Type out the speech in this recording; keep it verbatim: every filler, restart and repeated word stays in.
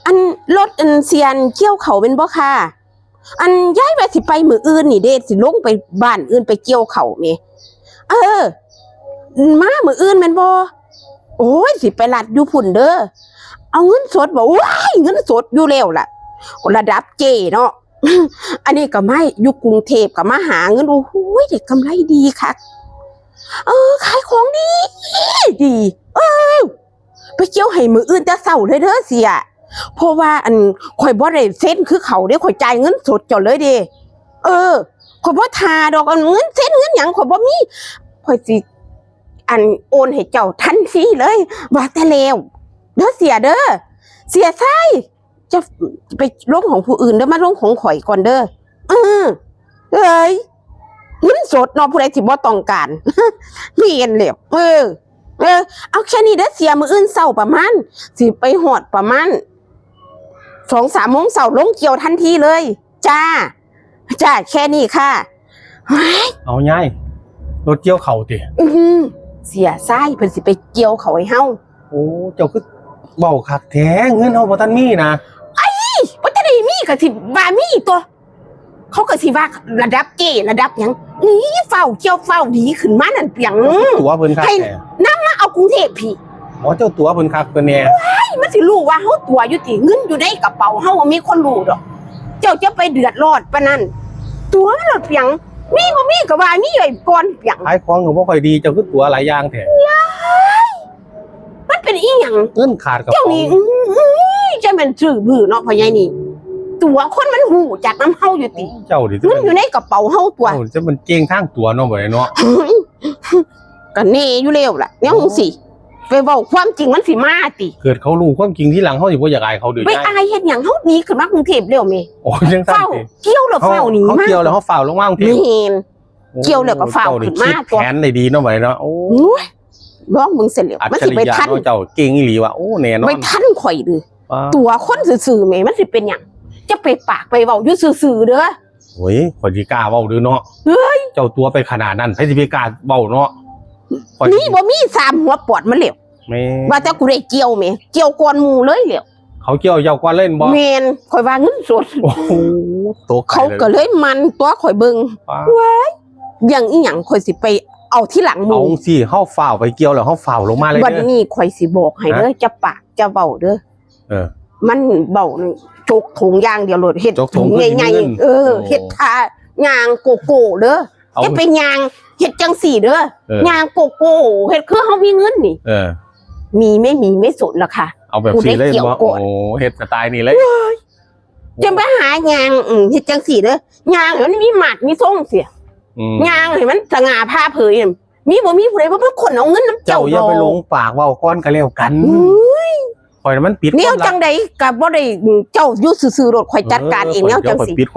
อันรถอันเสียนเกี่ยวเขาแม่นบ่ค่ะ? อันยายว่าสิไปมื้ออื่นนี่เด้ สิลงไปบ้านอื่นไปเกี่ยวเขาแหม เออ มามื้ออื่นแม่นบ่? โอ้ย สิไปลัดอยู่พุ้นเด้อ เอาเงินสดบ่? โอ้ย เงินสดอยู่แล้วล่ะ ระดับเจ้เนาะ อันนี้ก็มาอยู่กรุงเทพฯก็มาหาเงิน โอ้โห ได้กำไรดีคัก เออ ขายของดี ดี เออ ไปเกี่ยวให้มื้ออื่นแต่เช้าเลยเด้อเสีย เพราะว่าอัน ข่อยบ่ได้เซ็นคือเขาเด้ ข่อยจ่ายเงินสดเจ้าเลยเด้ เออ ข่อยบ่ท่าดอก อันเงินเซ็นเงินหยังข่อยบ่มี ข่อยสิ อันโอนให้เจ้าทันทีเลย ว่าแต่แล้ว เด้อเสียเด้อ เสียไส้ จะไปลงของผู้อื่นเด้อ มาลงของข่อยก่อนเด้อ เออ เอ้ย เงินสดเนาะ ผู้ใดสิบ่ต้องการ เรียนแล้ว เออ เออ เอาแค่นี้เด้อเสีย มื้ออื่นเช้าประมาณ สิไปฮอดประมาณ สองสามโมงเช้า ลงเกี่ยวทันทีเลย จ้า จ้า แค่นี้ค่ะ เฮ้ย เอายาย รถเกี่ยวเขาติ อือหือ เสียไส้เพิ่นสิไปเกี่ยวเขาให้เฮา โอ้ เจ้าคือเว้าคักแท้ เงินเฮาบ่ทันมีนะ ไอ้ บ่ทันได้มีก็สิว่ามีตัว เขาก็สิว่าระดับเจ้ ระดับหยัง นี่ฟ้าวเกี่ยวฟ้าวดีขึ้นมานั่นเปียง ตั๋วเพิ่นคักแท้ ให้นำมาเอากรุงเทพฯพี้ อ๋อ เจ้าตั๋วเพิ่นคักเพิ่นแน่ ไอ้ มันสิรู้ว่าเฮาตั๋วอยู่ติ เงินอยู่ในกระเป๋าเฮาบ่มีคนรู้ดอก เจ้าจะไปเดือดร้อนปานนั้น ตั๋วมันโลดเปียง มีบ่มีก็ว่ามีไว้ก่อนเปียง ขายของก็บ่ค่อยดี เจ้าคือตั๋วหลายอย่างแท้ มันเป็นอีหยัง เงินขาดกระเป๋า เจ้านี่ อื้อ อื้อ จะแม่นซื่อบื้อเนาะ พ่อใหญ่นี่ ตั๋วคนมันฮู้จักนำเฮาอยู่ติ เจ้านี่ เงินอยู่ในกระเป๋าเฮาตั๋ว เจ้าจะมันเก่งทางตั๋วเนาะ บัดนี้เนาะ ก็แน่อยู่แล้วล่ะ แนวจั่งซี้ ไปเว้าความจริงมันสิมาติ เกิดเขารู้ความจริงทีหลัง เฮาสิบ่อยากอายเขาเด้ ไปอายเฮ็ดหยัง เฮาหนีขึ้นมากรุงเทพฯแล้วแม่ โอ้ จั่งซั่นติ ฟ้าวเกี่ยวแล้วฟ้าวหนีมา เฮาเกี่ยวแล้วเฮาฟ้าวลงมากรุงเทพฯ แม่น โอ้ เกี่ยวแล้วก็ฟ้าวขึ้นมา เจ้านี่คิดแผนได้ดีเนาะ บัดนี้เนาะ โอ้ โอ้ย ลองเบิ่งเสร็จแล้ว มันสิไปทัน อัจฉริยะเนาะ เจ้าเก่งอีหลีว่ะ โอ้ แน่นอน ไปทันข่อยเด้อ ว้า ตั๋วคนซื่อๆแหม มันสิเป็นหยัง จะไปปากไปเว้าอยู่ซื่อๆเด้อ โอ้ย ข่อยสิกล้าเว้าเด้อเนาะ เฮ้ย เจ้าตั๋วไปขนาดนั้น ไผสิไปกล้าเว้าเนาะ ข่อย นี่บ่มีสามหัวปอดมันแล้ว แม่ ว่าแต่กูได้เกี่ยวแหม เกี่ยวก่อนหมู่เลยแล้ว เขาเกี่ยวเจ้าก่อนเลยแม่นบ่ แม่น ข่อยว่าเงินสด โอ้โห ตกใจเลย เขาก็เลยมันตั๋วข่อยเบิ่ง ว้า ว้าย อย่างอีหยังข่อยสิไปเอาทีหลังหมู่ เอาสิ เฮาฟ้าวไปเกี่ยวแล้ว เฮาฟ้าวลงมาเลยเด้อ บัดนี้ข่อยสิบอกให้เด้อ ฮะ จะปากจะเว้าเด้อ เออ มันเว้านี่จกถุงอย่างเดียวโลด เฮ็ด จกถุง ถุงใหญ่ๆ คือสิมีเงิน เออ โอ้ เฮ็ดท่าย่างโกโก้เด้อ เอา จะไปย่างเฮ็ดจั่งซี่เด้อ เออ ย่างโกโก้ เฮ็ดคือเฮามีเงินนี่ เออ มีไม่มีไม่สนหรอกค่ะ เอาแบบ กูได้ ซี่เลย เกี่ยว บ่ ก่อน โอ้ เฮ็ดสไตล์นี่เลย จะไปหาย่าง อืม เฮ็ดจั่งซี่เด้อ ย่างให้มันมีมาดมีทรงเสีย อืม ย่างให้มันสง่าผ่าเผย มีบ่มีผู้ใดว่ามาขนเอาเงินนำเจ้า เจ้าอย่าไป ดอก หลงปากเว้าก่อนก็แล้วกัน อุ้ย ข่อยน่ะมันปิด แนว ความลับ จั่งใดก็บ่ได้ เจ้าอยู่ซื่อๆโลด ข่อยจัดการเอง เออ แนวจั่งซี้ ข่อยปิดความ